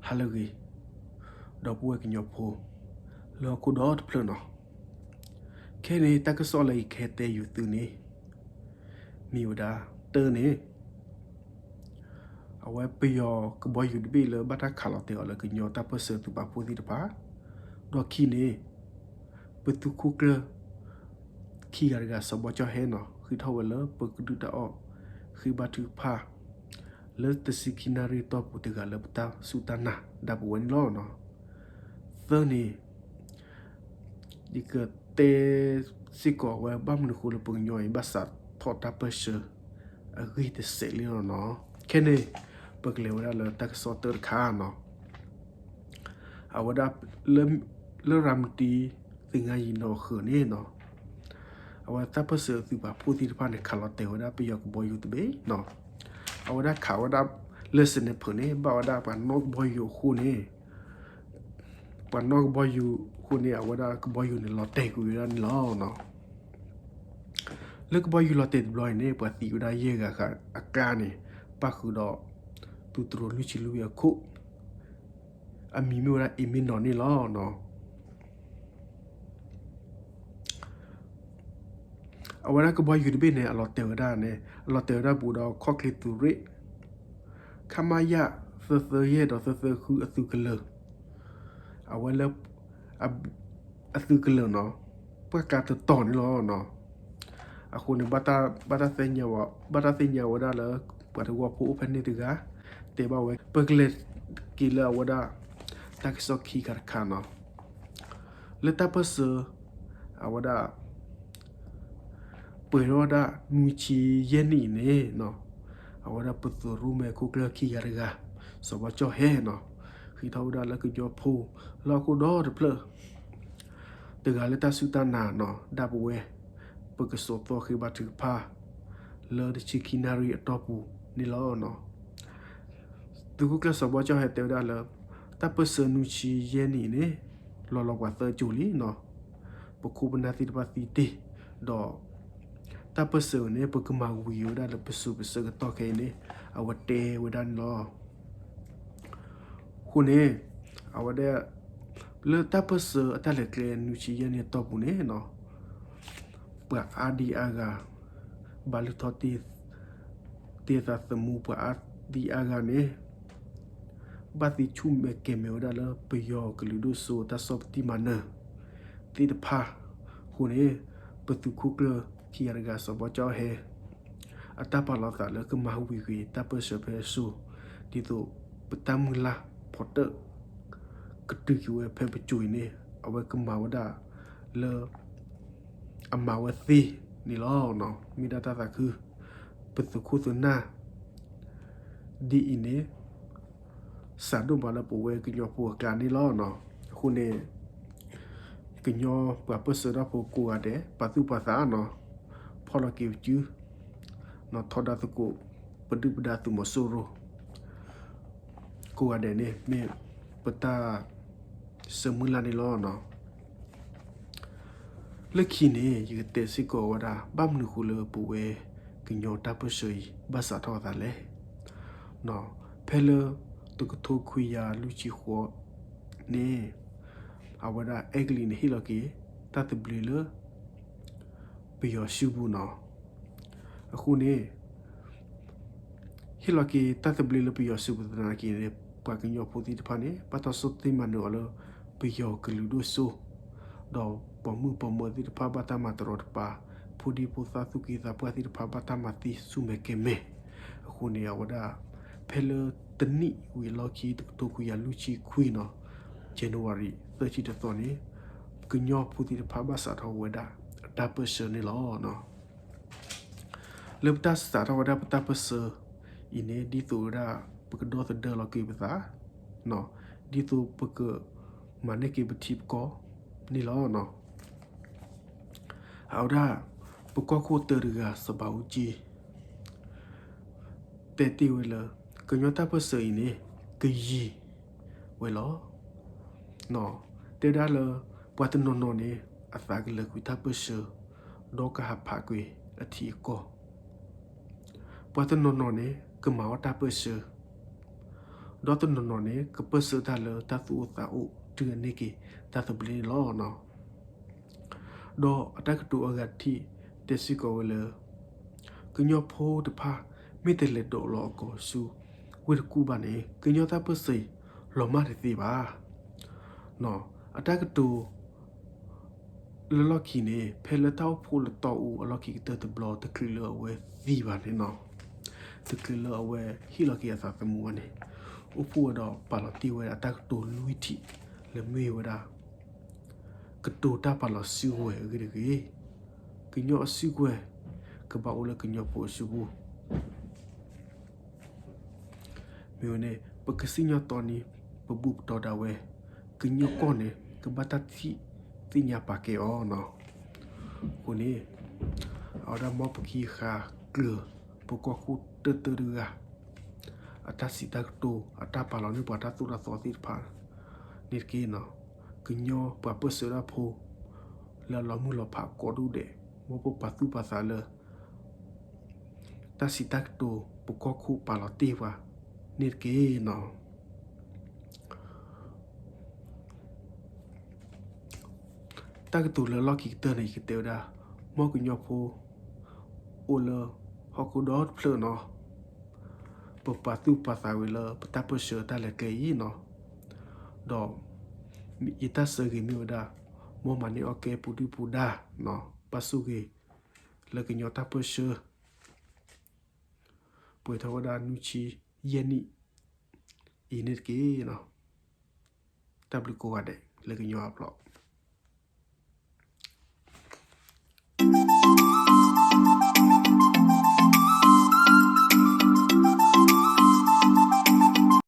ဟါလၢအဂ့ၤ, ဒီပုၢ်ဝဲၢ်ကညီဖိ လၢဟီၣ်ခိၣ်ဒီတဖျၢၣ်နီၤ, ခဲအံၤန့ၣ် တၢ်ကစီၣ်လၢယကဟဲတဲယုာ်သုန့ၣ် မ့ၢ်ဝဲဒၣ် တၢန့ၣ် အဝဲပယီၤကဘီယူၤတဘ့ၣ်လၢဘၣ်တၢ်ခးလီၤတဲာ်အီၤလၢကညီတၢ်ပၢၢ်ဆၢသုးပာ်ဖှိၣ်သ့ၣ်တဖၣ်, ဒီးခံန့ၣ် ပသုးခိၣ်ကျၢၢ် ခံဂၤတဂၤ စီၤဘီကၠီၣ်ဟဲနီၤ ဃ့ထီၣ်ဝဲလၢပကဒုၣ်တၢ်အီၣ် ဃ့ဘါထုကဖၣ် လၢတဆံခံနၣ်ရံၣ်အတီၢ်ပူၤတဂၤလၢပတၢ်စူၢ်တၢ်နာ်ဒၣ်ပဝဲန့ၣ်လီၤ. သၢန့ၣ် ယကတဲစ့ၢ်ကီးဝဲဘၣ်မနုၤဃိလၢပကညီအံၤ ဘၣ်စးထီၣ်တၢ်ပၢၢ်ဆၢအဂ့ၢ်တစဲးလံလီၤနီၤ. ခဲန့ၣ် ပကလဲၤဝဲဒၣ်လၢတၢ်ကစီၣ်တၢတခါနီၤ. အဝဲဒၣ် လၢရၤမတံ သ့ၣ်ငါယံၤနီၤအဃၢၤန့ၣ်နီၤ, အဝဲတၢ်ပၢၢ်ဆၢသုးပာ်ဖှိၣ်သ့ၣ်တဖၣ်န့ၣ် ခးလီၤတဲာ်ဝဲဒၣ်ပယီၤကဘီယူၤတဘ့ၣ်နီၤ. အဝဲဒၣ်ခးဝဲဒၣ်လၢ sniper န့ၣ် ဘၣ်ဝဲဒၣ်ပှၤနီၣ်ကဘီယူၤအဃိန့ၣ် ပှၤနီၣ်ကဘီယူၤအဃိန့ၣ် အဝဲဒၣ်ကဘီယူၤန့ၣ် လီၤတဲာ်ကွံာ်ဝဲဒၣ်န့ၣ်လီၤ. လၢကဘီယူၤလီၤတဲာ်တဘျီအံၤန့ၣ် ပှၤသံဝဲဒၣ်ယဲၢ်ဂၤအကျါန့ၣ် ပၣ်ဃုာ်ဒီး သုးတရိးလွံၢ်ဆံလွံၢ်အခိၣ် အမံၤမ့ၢ်ဝဲဒၣ် အ့မ့နီၣ်န့ၣ်လီၤ. အဝဲဒၣ်ကဘီယူၤတဘ့ၣ်န့ၣ် အလီၤတဲာ်ဝဲဒၣ်န့ၣ် အလီၤတဲာ်ဝဲဒၣ်ဘူးဒီးခီၣ်ချ့သုးရ့ၣ် ခမရ သၢသၢယဲၢ် ဒီးသၢသၢဃုအသုးကလၢာ်, အဝဲလၢ အသုးကလၢာ်နီၤ ပှၢ်ကျါတတီၤန့ၣ်လီၤ. အဃိန့ၣ် ဘၣ်တၢ်သ့ၣ်ညါဝဲ ဘၣ်တၢ်သ့ၣ်ညါဝဲဒၣ်လၢ ပှၤတဝၢဖိအိၣ်ဖဲန့ၣ်တဂၤ တဲဘၣ်ဝဲ ပကလဲၤက့ၤလၢအဝဲဒၣ် တၢ်ကစီၣ်ခံခါတခါနီၤ. လၢတၢ်ပၢၢ်ဆၢ အဝဲဒၣ် ပှဲၤထီၣ်ဝဲဒၣ်နွံဆံယဲၢ်နံၣ်အံၤန့ၣ် အဝဲဒၣ်ပသုးရိၣ်မဲခိၣ်ကျၢၢ်ခံဂၤတဂၤ စီၤဘီကၠီၣ်ဟဲနီၤ ဃ့ထီၣ်ဝဲဒၣ်လၢကညီဖိ လၢဟီၣ်ခိၣ်ဒီတဖျၢၣ် တဂၤလၢတၢ်စူၢ်တၢ်နာ်နီၤ ဒၣ်ပဝဲ ပကစိာ်သီဃ့ဘါထုကဖၣ် လၢတဆံခံနၣ်ရံၣ်အတီၢ်ပူၤန့ၣ်လီၤ. သုးခိၣ်ကျၢၢ်စီၤဘီကၠီၣ်ဟဲတဲဝဲဒၣ်လၢ တၢ်ပၢၢ်ဆၢနွံဆံယဲၢ်နံၣ်အံၤန့ၣ် လီၤလီၤပှၤသၢကၠိလံနီၤ. ပခိၣ်ပနၢ်သ့ၣ်တဖၣ်သံတ့ၢ် ဒီး တၢ်ပၢၢ်ဆၢန့ၣ် ပကမၤဝံၤဝဲဒၣ်လၢပစိၤပဆၢကတီၢ်ခဲအံၤန့ၣ် အဝဲတဲဝဲဒၣ်န့ၣ်လီၤ. အဃိန့ၣ် အဝဲဒၣ် လၢတၢ်ပၢၢ်ဆၢအတၢ်လဲၤကျဲနွံဆံယဲၢ်နံၣ်အတီၢ်ပူၤန့ၣ်နီၤ ပှၤအါဒံအါဂၤ ဘၣ်လုၢ်ထီၣ်တ့ၢ်အသးသမူ ပှၤအါဒံအါဂၤန့ၣ် ဘၣ်သံဆူၣ်မဲာ်ကဲၤမဲာ်ဝဲဒၣ်လၢပယီၤကလုာ်ဒိၣ်စိ တၢ်ဆီၣ်တံၢ်မၤနၢၤသ့ၣ်တဖၣ်အဃိန့ၣ် ပသုးခိၣ်ကျၢၢ်ခံဂၤတဂၤ စီၤဘီကၠီၣ်ဟဲ အတၢ်ပာ်လီၤသးလၢကမၤဝံၤကွံာ်တၢ်ပၢၢ်ဆၢဖဲအစိၤ ဒ်သိးပတၢ်မုၢ်လၢ်ဖီတၢၣ် ကတုၤက့ၤဝဲဖဲပစိၤအံၤန့ၣ် အဝဲကမၤဝဲဒၣ်လၢ အမၤဝဲသ့န့ၣ်လီၤ. မ့ၢ်ဒၣ်တၢ်သးခု ပသုးခိၣ်သုးနၢ် ဒ်အံၤန့ၣ် စးဒိၣ်မးလၢပဝဲကညီဖိအကျါန့ၣ်လီၤ. အဃိန့ၣ် ကညီပှၤပၢၢ်ဆၢတၢ်ဖိကိးဂၤဒဲး ပာ်သူၣ်ပာ်သးနီၤ ဖီၣ်လီၤက့ၤပစု ထီဒါသကိး ပဒုၣ်ပဒါသုးမီၤစိရိၤ ကိးဂၤဒဲးန့ၣ် မ့ၢ်ပတၢ်ဆၢမုၢ်လၢ်န့ၣ်လီၤ. လၢခံန့ၣ် ယကတဲစ့ၢ်ကီးဝဲဒၣ် ဘၣ်မနုၤဃိလၢပဝဲကညီတၢ်ပၢၢ်ဆၢအံၤ ဘၣ်စးထီၣ်အသးလဲၣ်. ဖဲလၢ တကထိခွံကယၤလွံၢ်ဆံဃိးန့ၣ် အဝဲဒၣ်အဲကလံးန့ၣ်ဟ့ၣ်လီၤက့ၤ တၢ်သဘျ့လၢ ပယီၤစုပူၤနီၤ. အဃိန့ၣ် ဟ့ၣ်လီၤက့ၤတၢ်သဘျ့လၢပယီၤစုပူၤသနာ်က့န့ၣ် ပှၤကညီဖိသ့ၣ်တဖၣ်န့ၣ် ဘၣ်တၢ်ဆီၣ်တံၢ်မၤနၢၤအီၤလၢ ပယီၤကလုာ်ဒိၣ်စိ ဒီးပိာ်မုၣ်ပိာ်မၢၤသ့ၣ်တဖၣ်ဘၣ်တၢ်မၤတရီတပါ, ဖိဒံဖိသၣ်သူၣ်က့သးပှၢ်သ့ၣ်တဖၣ် ဘၣ်တၢ်မၤသံဆူၣ်မဲာ်ကဲၤမဲာ်. အဃိန့ၣ် အဝဲဒၣ် ဖဲလၢတနံၣ်ဝံၤအလီၢ်ခံ တကထိခွံကယၤလွံၢ်ဆံခွံနီၤ January သၢဆံတသီန့ၣ် ကညီဖိသ့ၣ်တဖၣ်ဘၣ်စးထီၣ်ဝဲဒၣ်အတၢ်ပၢၢ်ဆၢန့ၣ်လီၤ. လၢပတၢ်စးထီၣ်ဝဲဒၣ်ပတၢ်ပၢၢ်ဆၢအံၤန့ၣ် ဒ်သိးဝဲဒၣ် ပကဒီသဒၢလီၤက့ၤပသး, ဒ်သိးပကမၤန့ၢ်က့ၤပထံပကီၢ်န့ၣ်လီၤ. အဝဲဒၣ် ပကီၢ်ခိၣ်တၢတဂၤ စီၤဘးအူကၠံ တဲတ့ၢ်ဝဲလၢ ကညီတၢ်ပၢၢ်ဆၢအံၤန့ၣ် ကယံာ်ဝဲလီၤ. တဲဒၣ်လၢ ပှၤတနီၤနီၤန့ၣ် အသးကလၢာ်ကွံာ်တၢ်ပၢၢ်ဆၢ ဒီးကဟးဖးကွံာ်အထံအကီၢ်, ပှၤတနီၤနီၤန့ၣ် ကမၤအီၣ်တၢ်ပၢၢ်ဆၢ ဒီးတနီၤနီၤန့ၣ် ကပၢၢ်ဆၢတၢ်လၢတၢ်သူၣ်အိၣ်သးအိၣ် တုၤအန့ၢ်က့ၤတၢ်သဘျ့န့ၣ်လီၤ. ဒီးအတၢ်ကတိၤအဂၤတထံၣ် တဲစ့ၢ်ကီးဝဲလၢ ကညီဖိတဖၣ် မ့ၢ်တလဲၤဒိးလီၤအကိာ်ဆူ ဝ့ၢ်တကူၣ်ဘၣ်န့ၣ် ကညီတၢ်ပၢၢ်ဆၢအံၤ လီၤမၢ်တသ့ဘၣ်. အတၢ်ကတိၤ လၢလီၢ်ခံန့ၣ် ဖဲလၢတၢ်အိၣ်ဖှိၣ်လၢတီအူအလီၢ်ခံကတၢၢ်တဘျီ တချုးလၢအဝဲသံဘၣ်န့ၣ်နီၤ, တချုးလၢအဝဲဟ့ၣ်လီၤက့ၤအသးသမူဘၣ်န့ၣ်, အိၣ်ဖှိၣ်ဝဲဒီးပာ်လီၤတ့ၢ်ဝဲဒၣ်တၢ်ကတိၤလွံၢ်ထံၣ် လၢမ့ၢ်ဝဲဒၣ် ကတိၤတၢ်ပာ်လီၤစုကဝဲၤအဂ့ၢ်တဂ့ၤ, ကညီအစုကဝဲၤ ကဘၣ်အိၣ်လၢကညီဖိအစုပူၤ မ့ၢ်ဝဲန့ၣ် ပကစံၣ်ညီၣ်တီနံၤ ပဘူၣ်ပတီၢ်ဒၣ်ဝဲ, ကညီကီၢ်န့ၣ် ကဘၣ်တၢ်ထံၣ်သ့ၣ်ညါပာ်ကဲအီၤနီၤ. အဃိန့ၣ် အဝဲဒၣ်မ်ပကဟံးဃာ်ကျၢၤ ပကီၢ်ခိၣ်တၢၢ်တၢၢ်တဂၤ အတၢ်စံးတၢ်ကတိၤ အတၢ်ပာ်လီၤန့ၢ်ပှၤတၢ်သိၣ်တၢ်သီသ့ၣ်တဖၣ်န့ၣ်တက့ၢ်နီၤ. ကညီပှၤပၢၢ်ဆၢတၢ်ဖိ လၢအလီၤမုၢ်လီၤဖးကိးဒူၣ်ဒဲး မ်ပပာ်သူၣ်ပာ်သးလၢ တၢ်စံးတၢ်ကတိၤ ပကီၢ်ခိၣ်ပာ်လီၤတ့ၢ်ပှၤန့ၣ်တက့ၢ်နီၤ. တၢ်ကတိၤလၢလီၢ်ခံကတၢၢ်န့ၣ် ယကတဲဝဲဒၣ် မ်ကညီဖိ အိၣ်လၢဟီၣ်ခိၣ်ဒီတဖျၢၣ်နီၤ, ပပာ်သူၣ်ပာ်သးဝဲလၢပတၢ်ပၢၢ်ဆၢတၢ်လဲၤကျဲအံၤနီၤ. ဒီးယတၢ်ဆၢဂ့ၤမ့ၢ်ဝဲဒၣ် မ်မၤန့ၢ်အီၣ်ကဲပူၤဒုၣ်ပူၤဒါနီၤ, ဘၣ်ဆိၣ်ဂ့ၤ လၢကညီတၢ်ပၢၢ်ဆၢ ပှဲၤထီၣ်ဝဲဒၣ်နွံဆံယဲၢ်နံၣ်အံၤန့ၣ်တက့ၢ်နီၤ. တၢ်ဘျုးကိးဂၤဒဲး လၢကညီအပျီၢ်